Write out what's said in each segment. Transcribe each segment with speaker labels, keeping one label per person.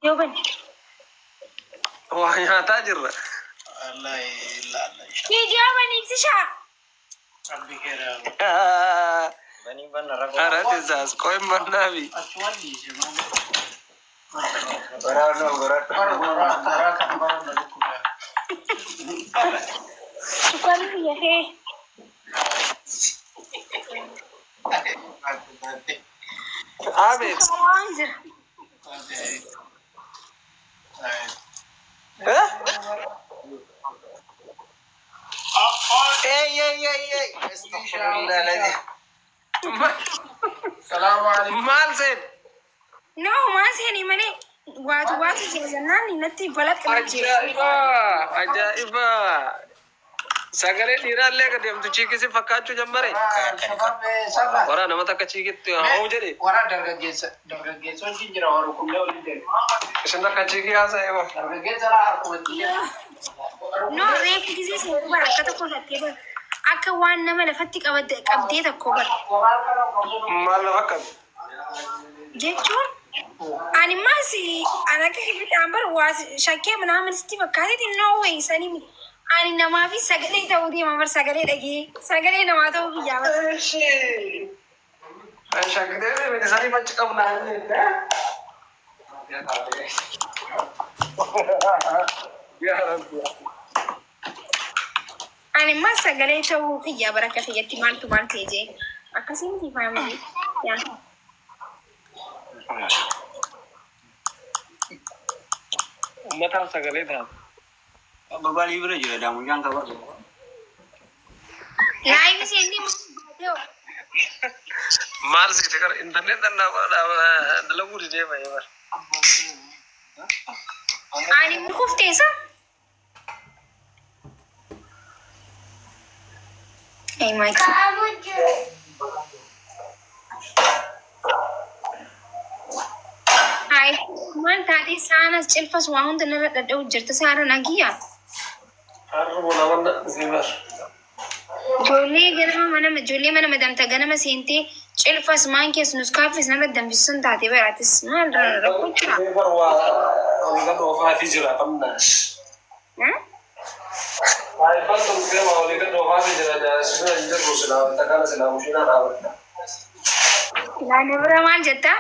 Speaker 1: Yoo bani.
Speaker 2: Waa nyaataa jirra.
Speaker 3: Wallahi ilaalla insha
Speaker 1: Viidiyoo bani ibsishaa.
Speaker 3: Rabbi keera.
Speaker 4: Banii banna rakkoo.
Speaker 2: Arati isaas qo'in bannaafi.
Speaker 3: Achumaan dhiise malee.
Speaker 4: Waraabnoo goradhu.
Speaker 3: Bara garaa garaa kan bara na dhukkubaa.
Speaker 1: Sukkaarri biyya kee.
Speaker 2: Abeet.
Speaker 1: Sukkaara waan jira.
Speaker 2: Eh?
Speaker 4: Ey ey ey ey. Astaghfirullah alazim.
Speaker 3: Salaamu alaikum.
Speaker 2: Maal seen?
Speaker 1: No, maal seeni malee waatu waatu jira jennaan natti balaqqa jira.
Speaker 2: Ajaa'iba! Ajaa'iba! Sagalee dhiiraallee akka deemtu chiikisi fakkaachuu jammare.
Speaker 3: Sarara.
Speaker 2: Waraa nama takka chiikitti hoo jedhe.
Speaker 3: Wara dargaggeessa dargaggeessa wajjin jira warra kumlee waliin deemu.
Speaker 2: Isin takka chiikii haasa'e ba.
Speaker 3: Dargaggeessa laa harkumatti jira.
Speaker 1: No, reefu gisee seetu bara akka tokko tattee bara akka waan nama lafatti qabdee tokko bara
Speaker 2: Maal lafa qabu?
Speaker 1: jechuun ani maas ani akka hibidhaan bara waa shakkee manaa sitti fakkaateeti no way sanii miti. Ani namaa fi sagalee ta'uu deema bara sagalee dhagee sagalee namaa ta'uu biyyaa bara.
Speaker 2: Ishee. Shakkitee miti sanii fachi qabnaa inni. Yaa Rabbi.
Speaker 1: Ani maas sagalee ta'uu kiyyaa bara akka kiyyatti maaltu maal ta'e jee akkasii miti faamilii. Yaa.
Speaker 2: Uummataaf sagalee ta'a.
Speaker 4: Babaalii bira jira daamuyyaan qaba.
Speaker 1: Live seentee maal
Speaker 2: Maal siite kana intarneet dalaguu didee ba'ee bara.
Speaker 1: Ani kufteessa. Hey Mike. Hai, maal taatee saanas cilfas waa hunda narra dhadha'u jirta saara nagiyya.
Speaker 2: Harruma nama dhufee bara.
Speaker 1: Ijoollee ganama mana ijoollee mana madamta ganama seentee cilfas maankees nus kaaffes narra danfisuun taate baraatis maal rakkoo jira.
Speaker 2: Dhufee bara waa olii gad oofaafii jira qabnaas. Saayibaan sun dhufee waa olii gad oofaafii jira jaalasina hin jirru silaa wanta kana silaa mushiinaa dhaabadha.
Speaker 1: Ilaana bira maal jettaa?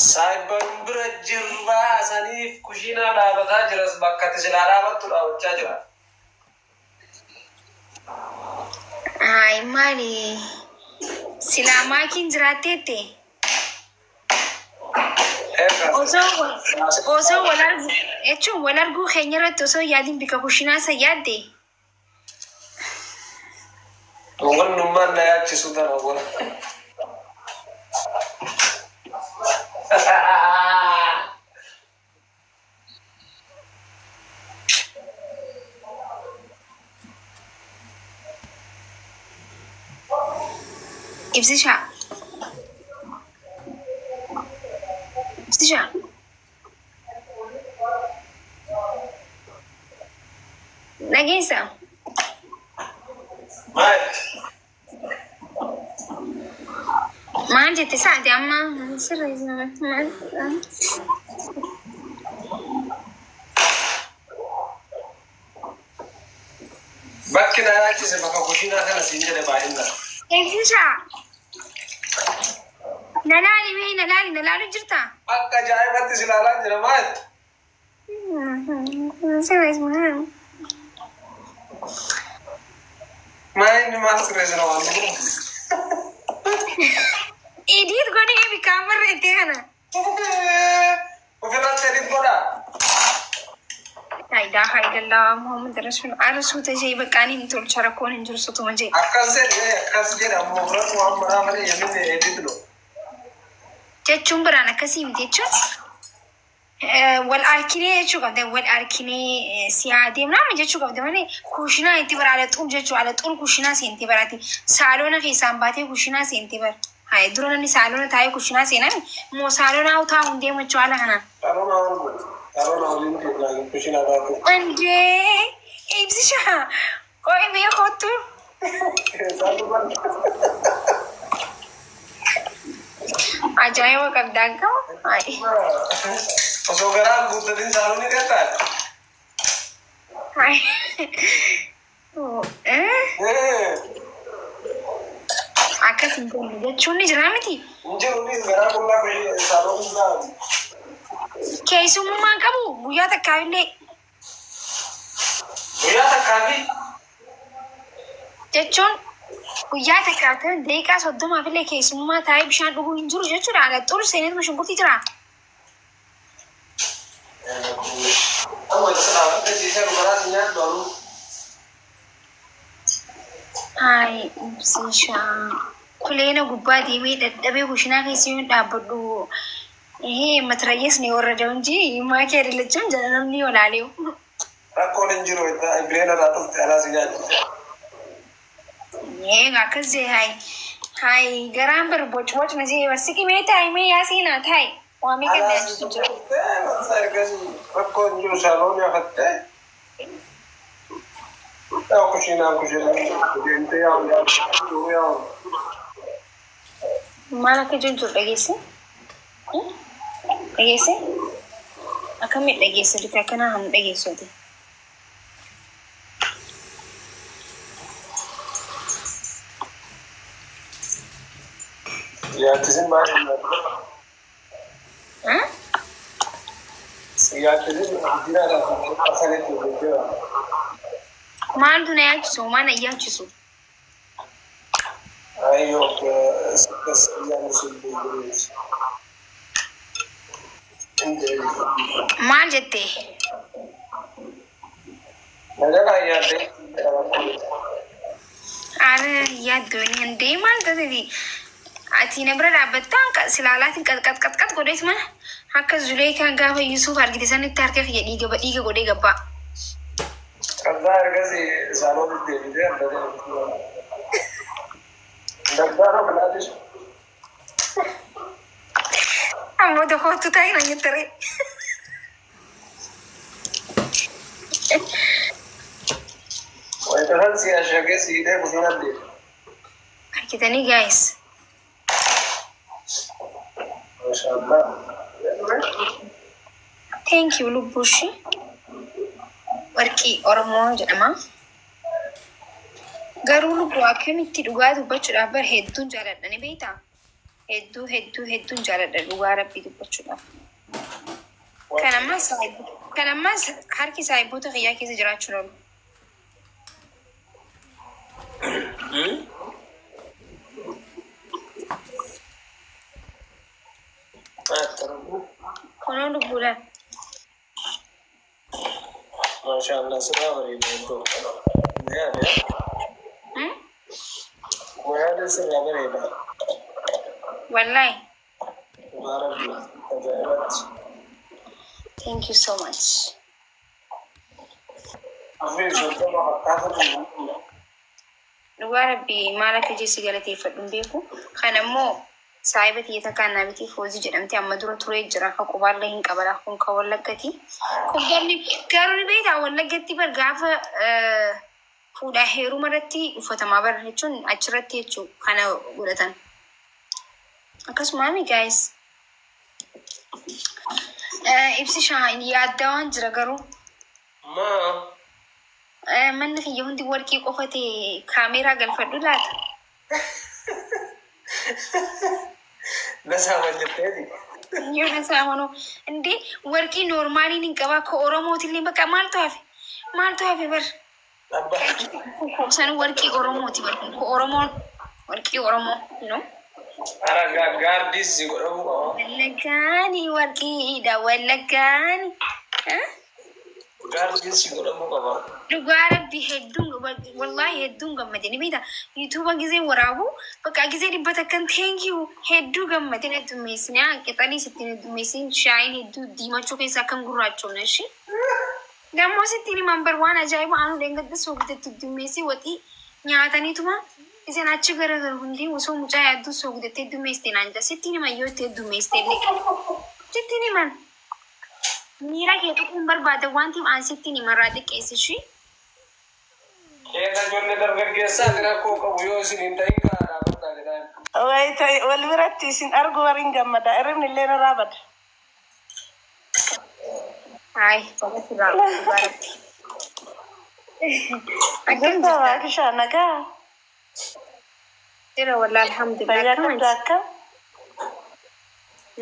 Speaker 2: Saayibaan bira jirraa saniif kushiinaa dhaabataa jiras bakka ati silaa dhaabattu dhaabachaa jira.
Speaker 1: Hai maali silaa maakiin jiraatteette osoo wal argu jechuun wal arguu keenya irratti osoo yaadiin bika kushiinaa san yaadde.
Speaker 2: Wannummaan na yaachisu tana wala.
Speaker 1: Ibsishaa. Ibsishaa. Dhageessaa?
Speaker 2: Maal?
Speaker 1: Maal jette saate amma sirreessa maal?
Speaker 2: Bakki na yaachise bakka kushiinaa kana siin jedhe baay'inaan.
Speaker 1: Ibsishaa. Na laali mee na laali na laalu jirtaa?
Speaker 2: Akka ajaa'ibatti si ilaalaa jira maal?
Speaker 1: Sirreessa maal?
Speaker 2: Maal inni maal sirreessina waan jiru?
Speaker 1: Edit godhee bikkaan barreessee kana.
Speaker 2: Ofirratti edit godhaa.
Speaker 1: Laa ilaaha illallah Muhammad Rasuul arsuuta jee baqqaan hin tolcha rakkoon hin jiru sutuma jee.
Speaker 2: Akkas jedhe akkas jedhe ammoo ofirratti waan maraa malee yaminni edit no.
Speaker 1: Jechuun biraan akkasii miti jechuun wal arkinee jechuu qabda wal arkinee si haa deemnaa jechuu qabda malee kushinaa itti bara ala xuul jechuu ala xuul kushinaa seentee baraati saaloona keessaan baatee kushinaa seentee bara. Hayi dura namni saaloona taa'ee kushinaa seenami moo saaloona haa taa'uun deemu jechuu haala kanaan.
Speaker 2: Saaloona waliin saaloona waliin kushinaa baatee.
Speaker 1: Andee ibsisha qo'i mee kottu. Ajaa'iba qabdaa qaba.
Speaker 2: Osoo garaan guuttatiin saaluun ni qexxaadha.
Speaker 1: Akkas hin jenne jechuun ni jira miti.
Speaker 2: Hin jiru ni garaa qullaa saaluun hin taa'u.
Speaker 1: Keessummaan qabu guyyaa takkaaf illee.
Speaker 2: Guyyaa takkaafi
Speaker 1: jechuun guyyaa takkaaf ta'e daqiiqaa 30f illee keessummaa taa'ee bishaan dhuguu hin jiru jechuudha. Ala xuru seenetuma shunkurtii jira.
Speaker 2: Amma isa dhaabbatte siisee garaas nyaadhu anuu.
Speaker 1: Hayi ibsishaa. Kuleena gubbaa deemee dadhabee kushinaa keessa yoo dhaabbadhu ይሄ መትረየስ ነው የወረደው እንጂ ማኪ አይደለችም። namni olaaleew.
Speaker 2: Rakkoon hin jiru bireena irraa dhufte alaas nyaachise.
Speaker 1: Egaa akkas jee hayi hayi garaan bar boc boc na jee barsiqi mee taa'i mee yaa seenaa taa'i waa meeqa nyaachisutu jira.
Speaker 2: Rakkoon hin jiru saaloon yaafattee. Yaa kushiinaan kushiinaan deemtee yaa'u yaa'u yaa'u.
Speaker 1: Maal akka jiru jiru dhageesse? Dhageesse? Akkamitti dhageesse bite akkanaa han dhageessuuti.
Speaker 2: Yaachisin baay'ee yaachisin jiraadhaan asanitti hojjechuu.
Speaker 1: Maaltu na yaachisu? Maal na yaachisu?
Speaker 2: Ayyoo
Speaker 1: Maal jettee?
Speaker 2: Nagaa yaaddee.
Speaker 1: Ara yaaddoon handee maal taatee ati na bira dhaabbattaan silaalaatiin qaxqaxqaxqax godheet mana akka Zuleekaan gaafa Yuusuf argite sanitti harka kiyya dhiiga dhiiga godhee gabbaa.
Speaker 2: ከዛ ergasii saaloon deebitee adda Dagdaara bilaatis.
Speaker 1: Ammoo tokkotu taa'e na jettaree.
Speaker 2: Wayita san si ashagee si hidhee kushiina deema.
Speaker 1: Argitanii guys.
Speaker 2: Maashaallah.
Speaker 1: Thank you lubbushi. Warqii Oromoo jedhama. Garuu lubbuu akkamitti dhugaa dubbachuudhaaf bar hedduun jaaladha ni beektaa? Hedduu hedduu hedduun jaaladha dhugaa rabbii dubbachuudhaaf. Kan ammas harki saayiboota kiyyaa keessa jiraachuun oolu. Kunoo lubbuudhaan.
Speaker 2: Maashaallah sirraa bareeda iddoo. Wayaada sirraa bareeda.
Speaker 1: Wallahi.
Speaker 2: Dhugaa rabbii ajaa'ibatti.
Speaker 1: Thank you so much.
Speaker 2: 34 fakkaata.
Speaker 1: Dhugaa rabbii maal akka jeessi galateeffadhu hin beeku. Kan ammoo saayiba tiyya takkaan naa bitii foozii jedhamti amma dura turee jira. Ka qubaallee hin qabala kun ka wallaggati. Kun garuu ni beektaa wallaggatti bar gaafa fuudhaa heeruma irratti uffatamaa bar jechuun achirratti jechuu kana godhatan. Akkasuma mi guys. Ibsi yaaddaa waan jira garuu.
Speaker 2: Maa?
Speaker 1: Manni kiyya hundi warqii qofa ta'e kaameeraa galfadhu laata?
Speaker 2: Nasaaman jetteeti.
Speaker 1: Yoo nasaamanoo indee warqii noormaaliin hin qabaa akka Oromootillee bakka maaltu hafe? Maaltu hafe bar? San warqii Oromooti bar kun Oromoon warqii Oromoo no?
Speaker 2: Ara gaardiis si godhamuu qaba.
Speaker 1: Wallaggaani warqiidha wallaggaani.
Speaker 2: Gaardiis si godhamuu qaba.
Speaker 1: Dhugaa rabbii hedduun wallahi hedduun gammade ni beektaa yuutuuba gizee waraabu bakka gizee 100 thank you hedduu gammade heddummeessine qixalii sittiin heddummeessin shaayiin hedduu diimachuu keessa akkan gurraachoomne ishi. Dammoo sittiin himan bar waan ajaa'iba anu dheengadda soogidatti heddummeessee waxii nyaataniituma isin achi garagaru hundi osoo mucaa yaadduu soogidatti heddummeessite naan jedha sittiin himan yoo itti heddummeessite illee sittiin himan. Miira kee tuquun barbaada waan ta'eef aan sittiin himarraa xiqqeessi ishii.
Speaker 2: Keessa ijoollee dargaggeessaa rakkoo qabu yoo isin hin ta'in karaa dhaabbataa jedhaan.
Speaker 5: Wayita wal biratti isin argu wariin gammada. Irribni illee narraa bada.
Speaker 1: Ay, sirraa dhugaa rabbi. Akkam
Speaker 5: Jirta
Speaker 1: jirta?
Speaker 5: Maakishaa nagaa.
Speaker 1: Jira wallaahi alhamdulillah.
Speaker 5: Fayyaa
Speaker 1: Akkam
Speaker 5: qabda
Speaker 1: ati?
Speaker 5: akkam?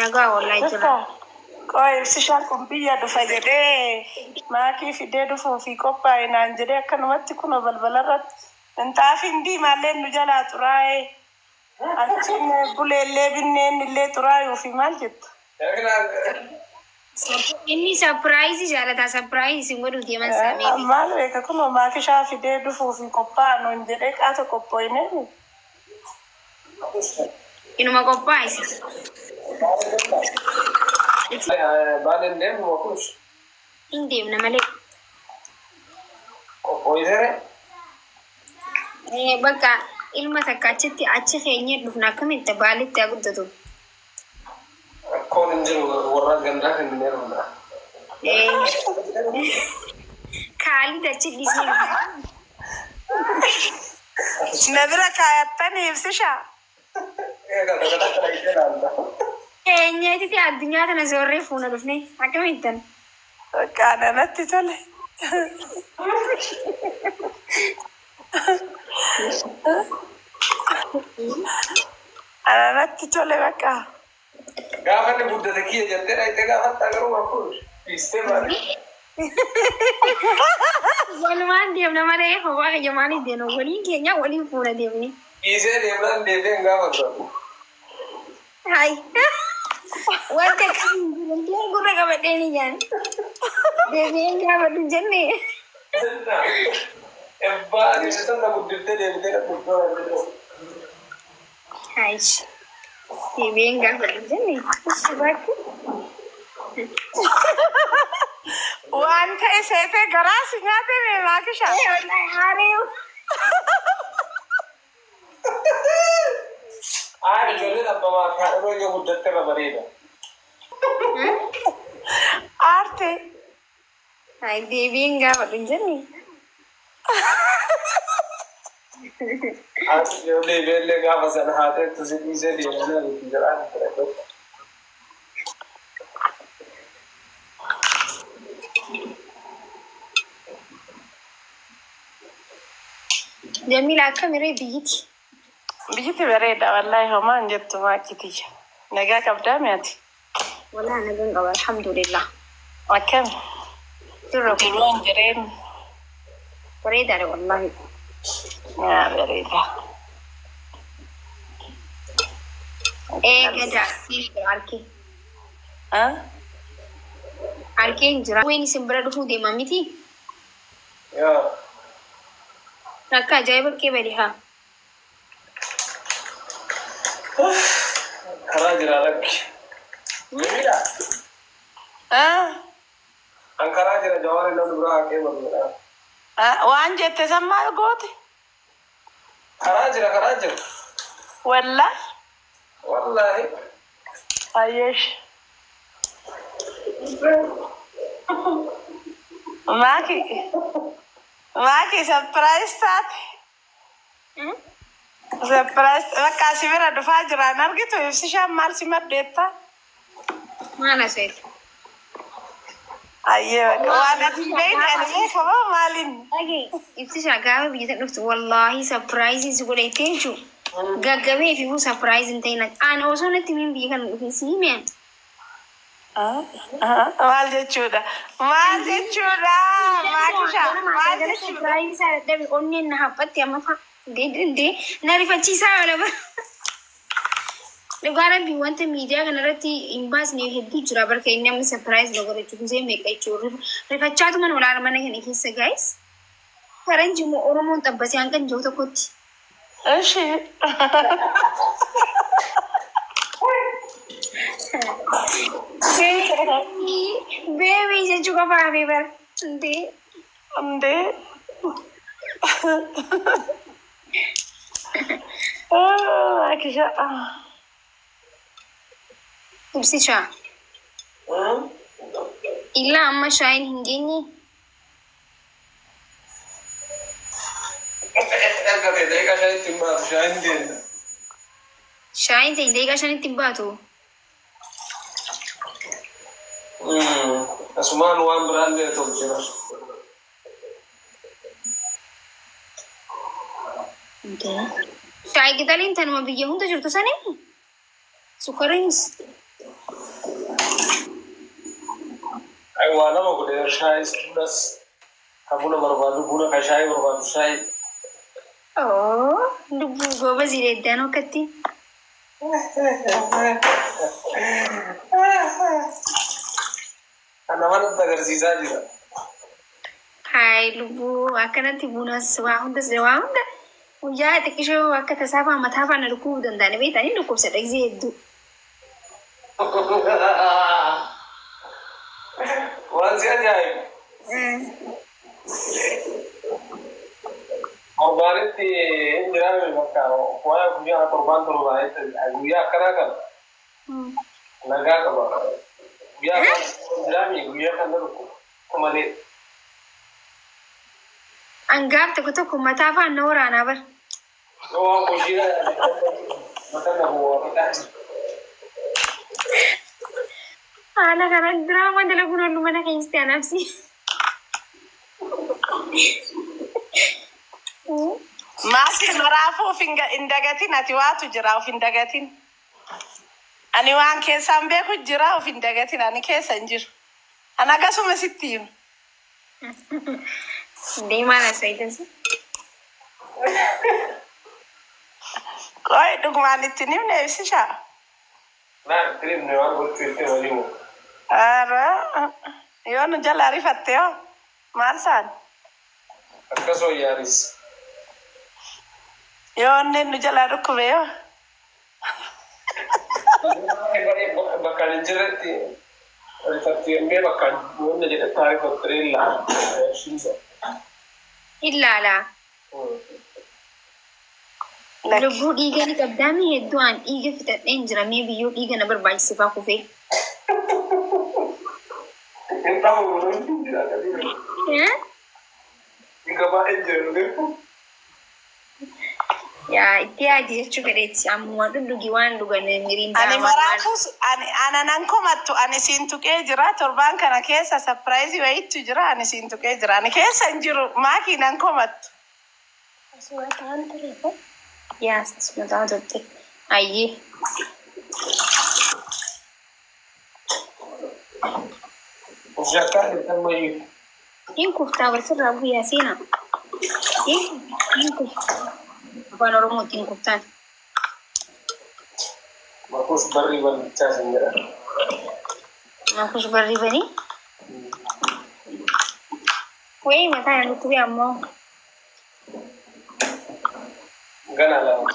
Speaker 1: Nagaa wallaahi jira.
Speaker 5: Jirta? Qoo ibsishaan kun biyya dhufa jedhee maakii fidee dhufuu fi qophaa'e naan jedhee akkanumatti kunoo balbalarratti minxaafiin diimaallee nu jalaa xuraa'ee achiin buleellee binneen illee xuraayuu fi maal jettu?
Speaker 1: Inni surprise jaalata surprise isin godhuu deeman saamee.
Speaker 5: Maal beeka kunoo maakishaa fidee dhufuu fi qophaa'e nuun jedhee qaata qophooyne.
Speaker 1: Inuma qophaa'e.
Speaker 2: Baaleen deemu makuus.
Speaker 1: Hin deemna malee.
Speaker 2: Qophooyisere.
Speaker 1: Bakka ilma takka achitti achi keenyee dhufna akkamitti baalitti haa guddatu.
Speaker 2: Rakkoon hin jiru warra gandaa kan hin heerumna.
Speaker 1: Kaalid achi dhiisee.
Speaker 5: Na bira kaayattanii ibsishaa.
Speaker 2: Egaa takka takka dhaqxee ilaalta.
Speaker 1: Keenyeetiti addunyaa tana soorree fuuna dhufne akkamittan.
Speaker 5: Qaana natti tole. Ana natti tole bakka.
Speaker 2: Gaafa inni guddate kiyya jettee dhaqxee gaafattaa garuu makuus. Dhiistee maali?
Speaker 1: Walumaan deemna malee kophaa kiyya maaliif deemna waliin keenya waliin fuuna deemne.
Speaker 2: Dhiisee deemnaan deemtee hin gaafatu.
Speaker 1: Hai. Wanta akkasii hin jiru gurra qabadhee ni jaan. Deebi'een gaafadhu hin jenne.
Speaker 2: Ebbaa deemtee na guddiftee deemtee na guddiftee.
Speaker 1: Hai. Deebi'een gaafadhu hin jenne. Bakki.
Speaker 5: Waan ta'e seetee garaa si nyaate mee maakishaa?
Speaker 1: Wallahi haaree.
Speaker 2: Haa ijoolleen abbamaa fi haadha yoo guddatte irra bareeda.
Speaker 5: Aarte.
Speaker 1: Hai deebi'een gaafadhu hin jenne.
Speaker 2: Ati yoo deebi'ellee gaafa sana haateettu si dhiisee deemanii itti jedhaan ture.
Speaker 1: Jamiila akkamiree biyyiti?
Speaker 5: Biyyiti bareeda wallaahi homaa hin jettu maakitiyya. Nagaa qabdaa mi'ati?
Speaker 1: Wallahi nagaan qaba alhamdulillah.
Speaker 5: Akkami?
Speaker 1: Jirra kun
Speaker 5: Jiruun jireenya.
Speaker 1: bareedaadha wallahi.
Speaker 5: Yaa bareeda.
Speaker 1: Ee gada arkee.
Speaker 5: Ah?
Speaker 1: Arkeen jira. Ween isin bira dhufuu deema miti?
Speaker 2: Yaa.
Speaker 1: Akka ajaa'iba kee badi haa.
Speaker 2: Karaa jira lakki. Jamiila.
Speaker 5: Ah?
Speaker 2: An karaa jira jawaari namni biraa haqee baruudha.
Speaker 5: Ah, waan jette san maal goote?
Speaker 2: Karaa jira karaa jira.
Speaker 5: Wallaahi.
Speaker 2: Wallaahi.
Speaker 5: Ayyeesh. Maaki. Maaki surprise taate. Surprise bakka si bira dhufaa jiraan argitu ibsishaan maal si maddeetta?
Speaker 1: Maal asweet?
Speaker 5: Ayyee bakka waan ati hin beekne ani beekamoo maaliin?
Speaker 1: Dhagee ibsishaa gaafa biyya tan dhuftu wallaahi surprise si godhettee jechuudha. Gaggabee fi buu surprise hin ta'in ani osoo natti min biyya kana dhufin si himeen.
Speaker 5: Maal jechuudha? Maal jechuudha? Maakishaa maal jechuudha?
Speaker 1: Surprise isaa dadhabe onneen na haphatti amma fa'a. Dee na rifachiisaa oola bara. Dhugaa rabbi wanta miidiyaa kanarratti hin baasne hedduu jira barka inni amma surprise na godhachuu gisee meeqa jechuudha. Rifachaatuma olaana mana kana keessa guys. Faranji immoo Oromoon xabbasee hanqan jiru tokkotti.
Speaker 5: Ishi.
Speaker 1: Baby jechuu qofa hafee bara. Ndee.
Speaker 5: Ndee. Maakishaa.
Speaker 1: Ibsishaa. Illaa amma shaayiin hin geenye.
Speaker 2: Erga ta'e daqiiqaa shanitti hin baasu shaayiin deemna.
Speaker 1: Shaayiin ta'e daqiiqaa 5tti hin baatu.
Speaker 2: Asumaan waan biraallee tolche bar.
Speaker 1: Shaayii qixaliin tanuma biyya hunda jirtu sanii sukkariinis.
Speaker 2: Ay, waa lama godhe, shaayis bunas, ka buna barbaadu buna, ka shaayii barbaadu shaayii.
Speaker 1: Oo, lubbuu goobazii deeddaan akkatti.
Speaker 2: Kan nama natti agarsiisaa jira.
Speaker 1: Hayi lubbuu, akkanatti bunas waa hundas waa hunda guyyaa xiqqishoo akka tasaa fa'aa mataa fa'aa na dhukkubuu danda'an beektanii dhukkubsadha gisee hedduu.
Speaker 2: Waan si ajaa'ibu. Torbaanitti hin jiraame bakka waa guyyaa torbaan torbaanitti guyyaa akkanaa kana nagaa qaba. Guyyaa akkanaa hin jiraame, guyyaa kana dhukkuba malee.
Speaker 1: Angaaf tokko tokko mataa fa'aa na waraanaa bar.
Speaker 2: Yoo waan kushiina mata na bu'aa mataa.
Speaker 1: Haala kana diraamaa dalaguun oolu mana keessatti anaafsi.
Speaker 5: Maakii, maraafuu of hin dagatin, ati waatu jira, of hin dagatin. Ani waan keessaan beeku jira, of hin dagatin, ani keessa hin jiru. Ani akkasuma sitti himu.
Speaker 1: Deemaan asaayitansi.
Speaker 5: Qoy, dhugumaan itti himne, ibsishaa.
Speaker 2: Naa itti himne, waan gochuu itti waliimu.
Speaker 5: Ara yoo nu jala rifatte yoo maal saan?
Speaker 2: Akkas wayyaanis.
Speaker 5: Yoo onneen nu jalaa dhukkube yoo?
Speaker 2: Bakka hin jirretti rifattee bakka wanna jedhetti haa rifattee ilaala.
Speaker 1: Ilaala. Lubbuu, dhiiga ni qabdaami hedduu an dhiiga fixadheen jira, mee biyyoo dhiiga na barbaachise faa kufee.
Speaker 2: Hin dhabu, hin jira. Dhiiga baay'ee jira beeku.
Speaker 1: Yaa, itti yaadi jechuu fedheetti ammoo dhugii waan dhugan miriindaa.
Speaker 5: Ani maraafus ani ana nan komattu, ani siin tuqee jira, torbaan kana keessa surprise wayiitu jira, ani siin tuqee jira, ani keessa hin jiru, maakii nan komattu.
Speaker 1: Yaa, asuma ta'aa turte. Ayyee.
Speaker 2: Shakkaan itti ammayyuu.
Speaker 1: Hin kuftaa walirraa guyyaa seenaa. Hin kuftaa. Afaan Oromootiin kuftaan.
Speaker 2: Makuus barrii bal'ichaa sin jedha.
Speaker 1: Makuus barrii banii. Wayii, mataa na dhukkubee ammoo.
Speaker 2: Gana lama.